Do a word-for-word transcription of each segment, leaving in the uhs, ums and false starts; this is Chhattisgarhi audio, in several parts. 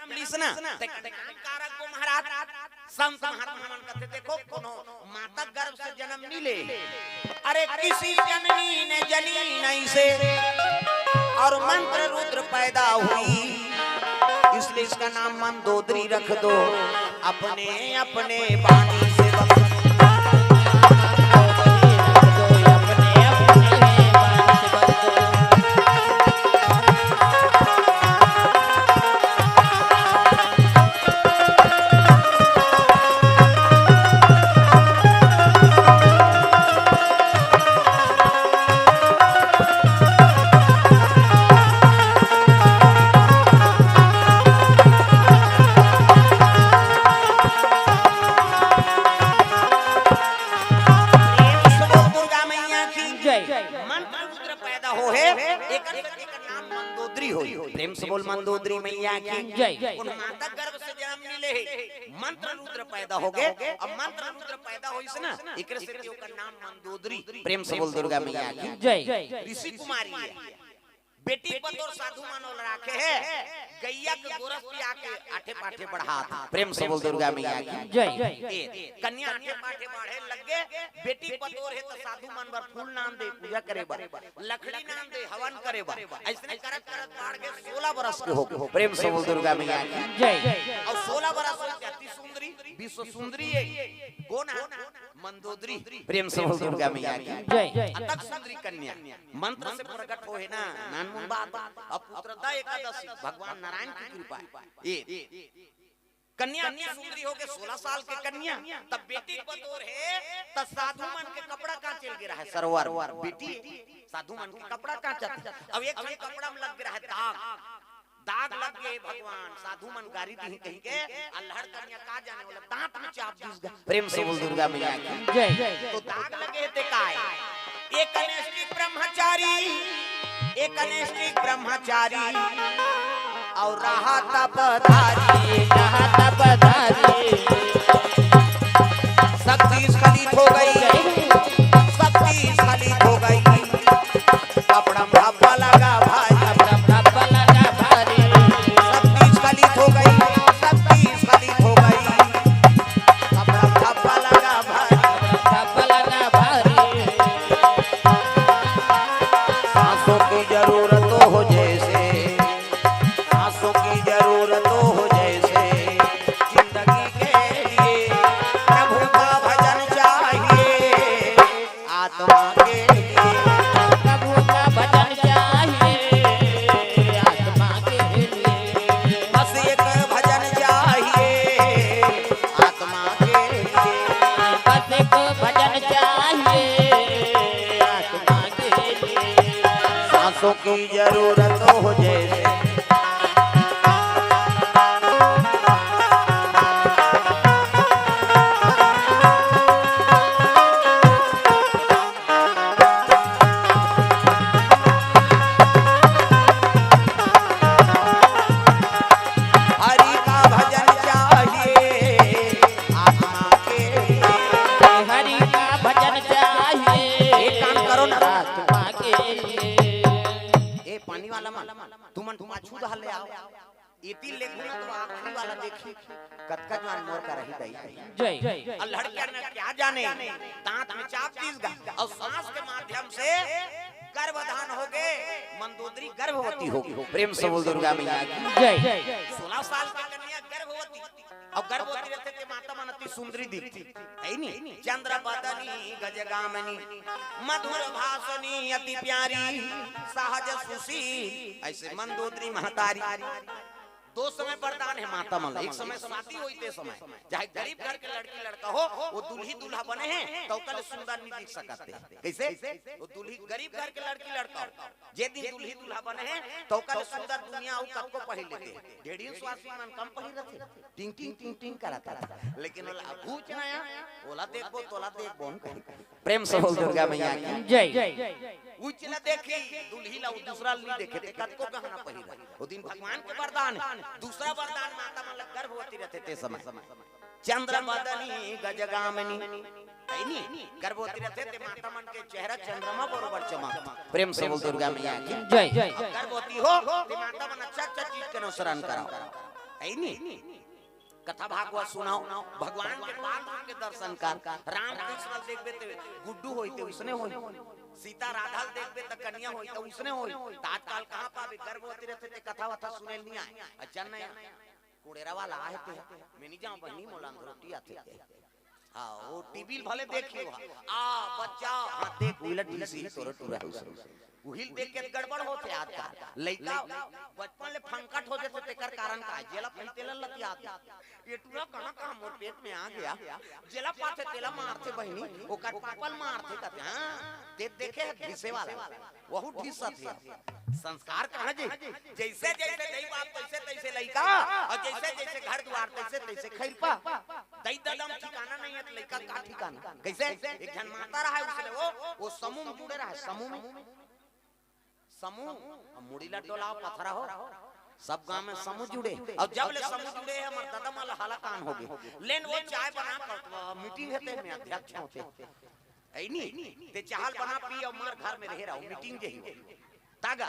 जन्म लिस ना, ते कल्याण कारक वो महाराज। संत महात्मा मन कथे, देखो, कोनो माता गर्भ से जन्म नहीं ले। अरे किसी जननी ने जनी नहीं से, और मंत्र रुद्र पैदा हुई, इसलिए इसका नाम मंदोदरी रख दो। अपने अपने बानी से बख्श। प्रेम से बोल दुर्गा मैया की जय। मंत्र रुद्र पैदा हो हे, एकर, एकर नाम मंदोदरी होई। प्रेम से बोल मंदोदरी मैया की जय। उन माता गर्भ से जन्म नहीं ले हे, मंत्र रुद्र पैदा हो गए। अब मंत्र रुद्र पैदा होइस ना, एकरे से ओकर नाम मंदोदरी। प्रेम से बोल दुर्गा मैया की जय। ऋषि कुमारी है। बेटी पतोर साधु मन ओला राखे हे, गैया के गोरस पिया के आठे पाठे बढ़ात। प्रेम से बोल दुर्गा मैया की जय। ए, कन्या आठे पाठे बाढ़े लग गे, बेटी पतोर हे त साधु मन बर फूल नान दे, पूजा करे बर, लकड़ी नान दे, हवन करे बर। अइसने करत करत बाढ़ गे, सोलह बरस के हो गे। प्रेम से बोल दुर्गा मैया की जय। अउ सोलह बरस हो गे, अति सुंदरी, विश्व सुंदरी हे। कोन हे? मंदोदरी। प्रेम से बोल दुर्गा मैया की जय। अतक सुंदरी कन्या। मंत्र से प्रकट हो हे ना, नानमुन बात। अब पुत्रदा एकादशी, भगवान नारायण की कृपा हे। ए, कन्या अति सुंदरी हो गे, सोलह साल के कन्या, तब बेटी पतोर हे, तब साधु मन के कपड़ा कांचे ल गे रहे, सरोवर, बेटी, साधु मन के कपड़ा कांचत हे। अब एक ठन कपड़ा में लग गे रहे दाग, दाग लग गे भगवान, साधु मन गारी दिही कहिके, अल्हड़ कन्या का जाने वाला दांत में चाप दिस गा। प्रेम से बोल दुर्गा मैया की जय। तो दाग लगे हे ते काय? एक नैष्ठिक ब्रह्मचारी, एक नैष्ठिक ब्रह्मचारी, अउ रहा तपधारी, रहा तपधारी। शक्ति स्खलित हो गई, शक्ति स्खलित हो गई। कपड़ा में धब्बा लगा भारी, कपड़ा में धब्बा लगा भारी। शक्ति स्खलित हो गई, शक्ति स्खलित हो गई। कपड़ा में धब्बा लगा भारी, कपड़ा में धब्बा लगा भारी। सांसों की जरूरत हो जैसे, सांसों की जरूरत हो जैसे, जिंदगी के लिए प्रभु का भजन चाहिए। आत्मा के लिए प्रभु का भजन चाहिए, आत्मा के लिए। बस एक भजन चाहिए, आत्मा के लिए। बस एक भजन चाहिए, आत्मा के लिए। सांसों की जरूरत हो जैसे। हरि का भजन चाहिए आत्मा के लिए। हरि का भजन चाहिए एक काम करो ना। आत्मा के लिए। ए, पानी वाला मन, तुमन पाछू डहर ले आओ। एती ले घूमत वो आखिरी वाला देखी, कतका जुवार मोर करा ही दई। जय। अल्हड़ के कन्या क्या जाने, दांत में चाप दिस गा, अउ सांस के माध्यम से गर्भधान हो गे, मंदोदरी गर्भवती हो गे। प्रेम से बोल दुर्गा मैया की जय। सोलह साल के कन्या गर्भवती, अउ गर्भवती रहिथे ते माता मन अति सुंदरी दिखथे, हे नी? चंद्र बदनी गजगामिनी, मधुर भाषिणी अति प्यारी, सहज सुशील, अइसे मंदोदरी महतारी। दो समय वरदान हे माता मन ला। एक समय शादी होई ते समय, चाहे गरीब घर के लड़की लड़का हो, वो दुल्ही दुल्हा बने हे, त ओकर ले सुंदर नहीं दिख सकत हे। कइसे? वो दुल्ही, गरीब घर के लड़की लड़का हो, जे दिन दुल्ही दुल्हा बने हे, त ओकर ले सुंदर दुनिया अउ कतको पहिर लेथे। ढेड़िन स्वासी मन कम पहिर रथे, टिंग टिंग टिंग टिंग करत रथे। लेकिन ओला अभूच नया, ओला देखबो, तोला देखबो, हम कही। प्रेम से बोल दुर्गा मैया की जय। उचला देखी, दुल्ही ला उ दूसरा ला नहीं देखे, ते कतको गहना पहिरा। ओ दिन भगवान के वरदान हे, दूसरा वरदान माता मन ला गर्भवती रहिथे ते समय। चंद्र बदनी गजगामिनी, हे नी? गर्भवती रहिथे ते माता मन के चेहरा चंद्रमा बरोबर चमक। प्रेम से बोल दुर्गा मैया की जय। अब गर्भवती हो, ते माता मन अच्छा अच्छा चीज के अनुसरण कराओ। अइ नी? कथा भागवत सुनव, भगवान के बाल रूप के दर्शन कर। राम कृष्ण ल देखबे ते गुड्डू होई ते उसने होई, सीता राधा ल देखबे त कन्या होई त उसने होई। त आजकल कहाँ पाबे, गर्भवती रहिथे ते कथा वथा सुने ल नइ आय। अच्छा नइ आय। कुड़ेरा वाला आहे ते, मैं नइ जांव बहिनी, मोला अंधरोटी आथे ते। हाँ, वो टीवी ल भले देखियो, हाँ, आ, बच्चा, हाँ, देख, उही ल टीवी से तोर टूरा हे उसने। उही ल देख के गड़बड़ होथे आजकल। लइका बचपन ले फंकट हो जाथे, तेकर कारण का हे? जेला पाथे तेला लतियाथे। ये टूरा कहाँ, कहाँ मोर पेट में आ गया? जेला पाथे तेला मारथे बहिनी, ओकर पापा ल मारथे कथे, हाँ, ते देखे हे घिसे वाला। वहू ढीसत हे। संस्कार कहाँ जी? जइसे जइसे दई बाप तइसे तइसे लइका, अउ जइसे जइसे घर दुवार तइसे तइसे खइरपा। दई ददा म ठिकाना नइ हे त लइका का ठिकाना? कइसे? एक झन माता रहय, उसने वो, वो समूह म जुड़े रहय, समूह म। समूह, अब मुड़ी ल डोलाव पथरा हो, सब गांव में समूह जुड़े। अउ जब ले समूह जुड़े हे, हमर ददा मन ल हालाकान होगे। लेन वो चाय बना कर, मीटिंग हे ते में अध्यक्ष होथे। अइ नी, ते चाहा ल बना पी अउ मार घर में रहे रहो, मीटिंग जही हो। तागा,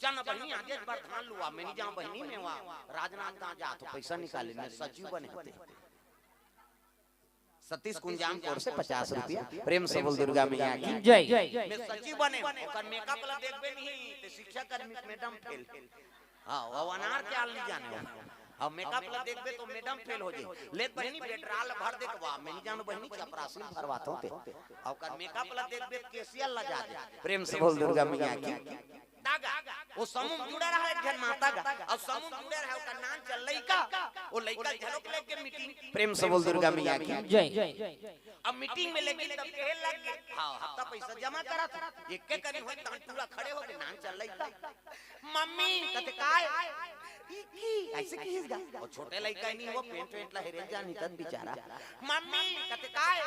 चल न बहिनी, आजे एक बार धान लुवा, मैं नइ जांव बहिनी, मैं वा राजनांदगांव जात हों, पइसा निकाले, मैं सचिव बने हों ते। सतीश कुंजाम कोर से पचास रुपया, प्रेम से बोल दुर्गा मैया की जय। मैं सचिव बने हों, ओकर मेकअप ल देखबे नहीं, ते शिक्षा कर्मी मैडम फेल। हाँ, वो अनार के आल नइ जाने। अब मेकअप ल देखबे त मैडम फेल हो जाही। ले त बहिनी, पेट्रोल भर दे के वा, मैं नइ जानों बहिनी, चपरासी ल भरवात हों ते। अउ ओकर मेकअप ल देखबे त केसियल ल जा दे। प्रेम से बोल दुर्गा मैया की। तागा, वो समूह म जुड़े रहय एक झन माता गा, अउ समूह म जुड़े रहय ओकर नान चल लइका, वो लइका ल घलोक लेके मीटिंग। प्रेम से बोल दुर्गा मैया की जय। अब मीटिंग में लेगे तब कहे लग गे, हाँ, हफ्ता पइसा जमा करत हों। एके कनी होय तहन टूरा खड़े होगे, नान चल लइका। मम्मी, कथे काय? इक्की, अइसे किहिस गा। वो छोटे लइका नइ हे, वो पेंट वेंट ल हेरे ल जानही तब बिचारा। मम्मी, कथे काय?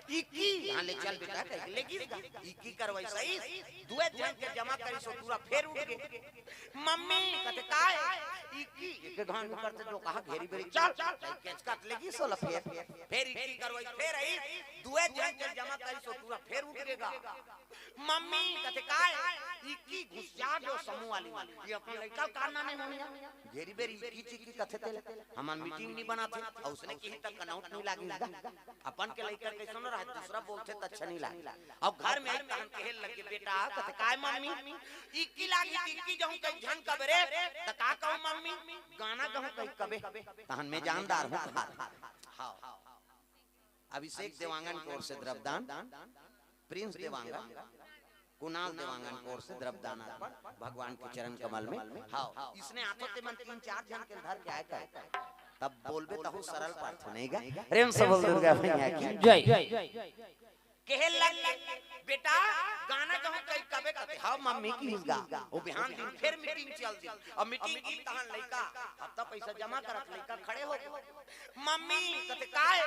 इक्की, हाँ, ले चल बेटा, कहिके लेगिस गा। इक्की करवाइस, दुए झन के जमा करिस, वो टूरा फेर उठ गे। मम्मी, कथे काय? इक्की, एक घान करथे डोकहा घेरी बेरी, चल, केचकत लेगिस ओला फेर। फेर इक्की करवाइस, फेर आइस, दुए झन के जमा करिस, वो टूरा फेर उठ गे गा। मम्मी, कथे काय? इक्की घुसिया गे वो समूह वाली मन। ये अपन लइका ल का नाने होही? घेरी बेरी इक्की चिक्की कथे तेला। हमर मीटिंग नइ बनाथे, अउ उसने किही त कनौट नइ लागिस गा। अपन के लइका कइसनो रहय, दूसरा बोलथे त अच्छा नइ लागे। अउ घर में आइस तहन कहे लगे, बेटा, कथे काय मम्मी? इक्की लागिस, इक्की जहूं कहि झन कबे रे, त का कहूं मम्मी? गाना गहूं कहि कबे, तहन मैं जानदार हों कहात। हाँ। अभिषेक देवांगन कोर से द्रव्यदान, प्रिंस देवांगन, कुणाल देवांगन कोर से द्रव्यदान अर्पण भगवान के चरण कमल में। हाँ, इसने आथो ते मन तीन चार झन के धर के आय का, तब बोलबे तहू सरल परथे नहीं गा। प्रेम से बोल दुर्गा मैया की जय। कहे लग गे, बेटा, गाना गहूं कहि कबे कथे, हाँ मम्मी किहिस गा। वो बिहान दिन फेर मीटिंग चल दिस। अब मीटिंग गे तहन लइका हफ्ता पइसा जमा करत, लइका खड़े होगे। मम्मी, कथे काय?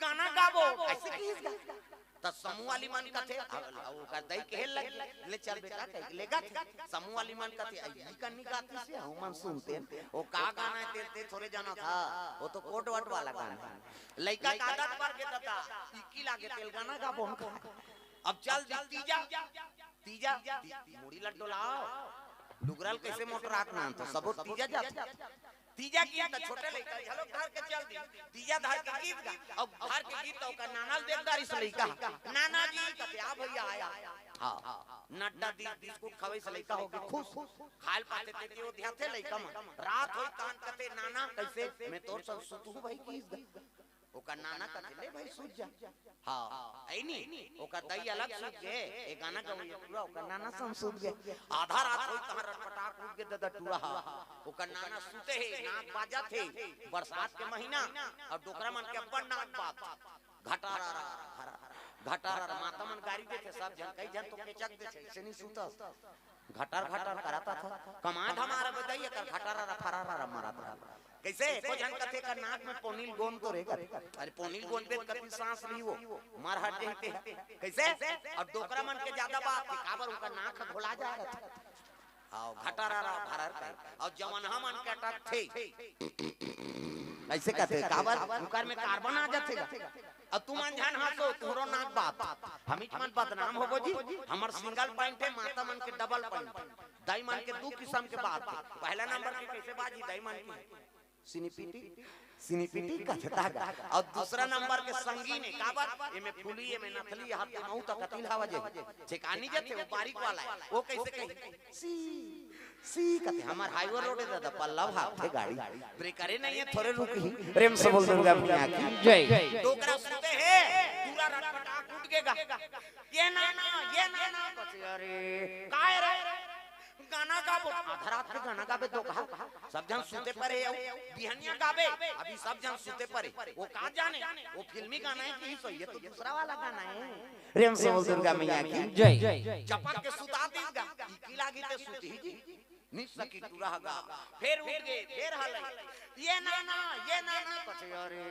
गाना गाबो, अइसे किहिस गा। त समूह वाली मन कथे, अब ओकर दई कहे लगे, ले चल बेटा, कहिके लेगथे। समूह वाली मन कथे, अई कनी गातिस हे, हमन सुनतेन। वो का गाना हे, ते, ते थोरे जानथस। वो तो कोट वट वाला गाना हे। लइका के आदत पर गे ददा, इक्की लागे तेला गाना गाबो न का। अब चल दिस तीजा, तीजा, ती-, मुड़ी ल डोलाव। डुगरा ल कइसे मोटरात नान तो सबो तीजा जाथे। तीजा गीत त छोटे लइका घलोक धर के चल दिस। तीजा धर के गीत गा, अउ धर के गीत त ओकर नाना ल देख डारिस लइका। नाना जी, कथे, आ भइया, आया। हाँ, नड्डा दी, बिस्कुट खवइस लइका होगे खुस। खाय ल पाथे ते, ते ओधियाथे लइका मन। रात होइस तहन कथे, नाना, कइसे? मैं तोर संग सुतहूं भई किहिस गा। ओकर नाना कथे, ले भई, सुत जा। हाँ, अई नी, ओकर दई अलग सुत गे, ए गाना गवइया टूरा, ओकर नाना संग सुत गे। आधा रात होइस तहन रटपटाक उठ गे ददा टूरा हा। ओकर नाना सुते हे, नाक बाजत हे, बरसात के महीना, अउ डोकरा मन के अब्बड़ नाक बाजथे। घटारा, घटारा, माता मन गारी देथे, सब झन, कई झन तो केचक देथे, अइसे नइ सुतस। घटर घटर करत था, कमा धमारा बजाई, एकर घटारा फरारा मरत रहा। कइसे? एको झन कथे का नाक में पोनील गोंद तो रे गा। अरे पोनील गोंद बे कति सांस ली वो, मर हट जही ते। कइसे? अब डोकरा मन के जादा बात हे, काबर उनका नाक ह घोला जाय रथे। अउ घटारा भरर कर, अउ जवन हमन के अटकथे, अइसे कथे, काबर उनकर में कार्बन आ जाथे गा। अउ तुमन झन हंसो, तुहरो नाक बात। हमीच मन बदनाम होबो जी, हमर सिंगल पैंट हे, माता मन के डबल पैंट। दाई मन के दू किसम के बात हे। पहला नंबर के कइसे बाजी दाई मन के? सिनीपिटी, सिनीपिटी कथता गा। अउ दूसरा नंबर के संगीन हे, काबर? एमे फूली, एमे नथली, हाथ के महू त कतिल हवा जे। छेकानी जथे, वो बारीक वाला हे। वो कइसे कही? सी, सी कथे, हमर हाईवे रोड हे दादा, पल्ला भागथे गाड़ी। ब्रेकरे नइ हे, थोरे रुकही। प्रेम से बोल दुर्गा मैया की जय। डोकरा सुते हे, टूरा रटपटाक उठ गे गा। ये नाना, ये नाना, कथे, अरे, काय रे? गाना गाबो, आधा रात के गाना गाबे तो कहा, सब झन सुते परे हे, बिहनिया गाबे, अभी सब झन सुते परे। वो का जाने, वो फिल्मी गाना हे कि सो, ये तो दूसरा वाला गाना हे। प्रेम से बोल दुर्गा मैया की जय। चपक के सुता दिस गा, इकी लागी ते सुतही जी। निस सकी टूरा गा, फेर उठ गे, फेर हले। ये नाना, ये नाना, कथे, अरे,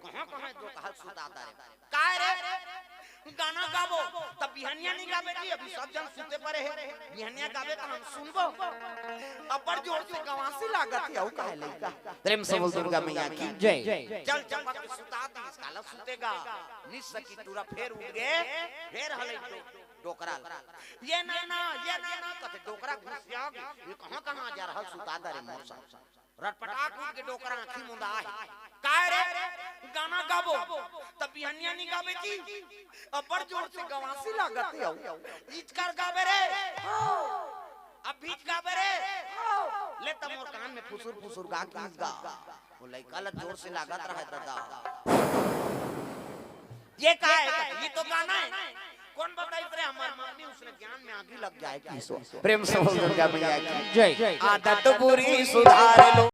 कहाँ, कहाँ डोकहा ल सुताता रे? काय रे? गाना गाबो, त बिहनिया नइ गाबे जी, अभी सब झन सुते परे हे। बिहनिया गाबे त हम सुनबो। अब्बड़ जोर से गवासी लागत हे, अउ काहे लइका? प्रेम से बोल दुर्गा मैया की जय। चल चपक के सुता दिस, काला सुते गा। निस सकी टूरा फेर उठ गे, फेर हले डो-, डोकरा ल। ये नाना, ये नाना, कथे डोकरा घुसिया गे। ये कहाँ, कहाँ जा रहा सुता दा रे मोर संग। रटपटाक उठ के डोकरा आँखी मुंदा हे। काय रे? गाना गाबो। त बिहनिया नइ गाबे जी। अब्बड़ जोर से गवासी लागत हे अउ। इचकर गाबे रे। अब भीच गाबे रे। ले त मोर कान में फुसुर फुसुर गा, किस गा। वो लइका ला जोर से लागत रहे दादा। ये का हे? ये तो गाना हे। कोन बताइस रे? हमर मम्मी, उसने ज्ञान में आगी लग जाए, किस। प्रेम से बोल दुर्गा मैया की जय। आदत बुरी सुधार लो।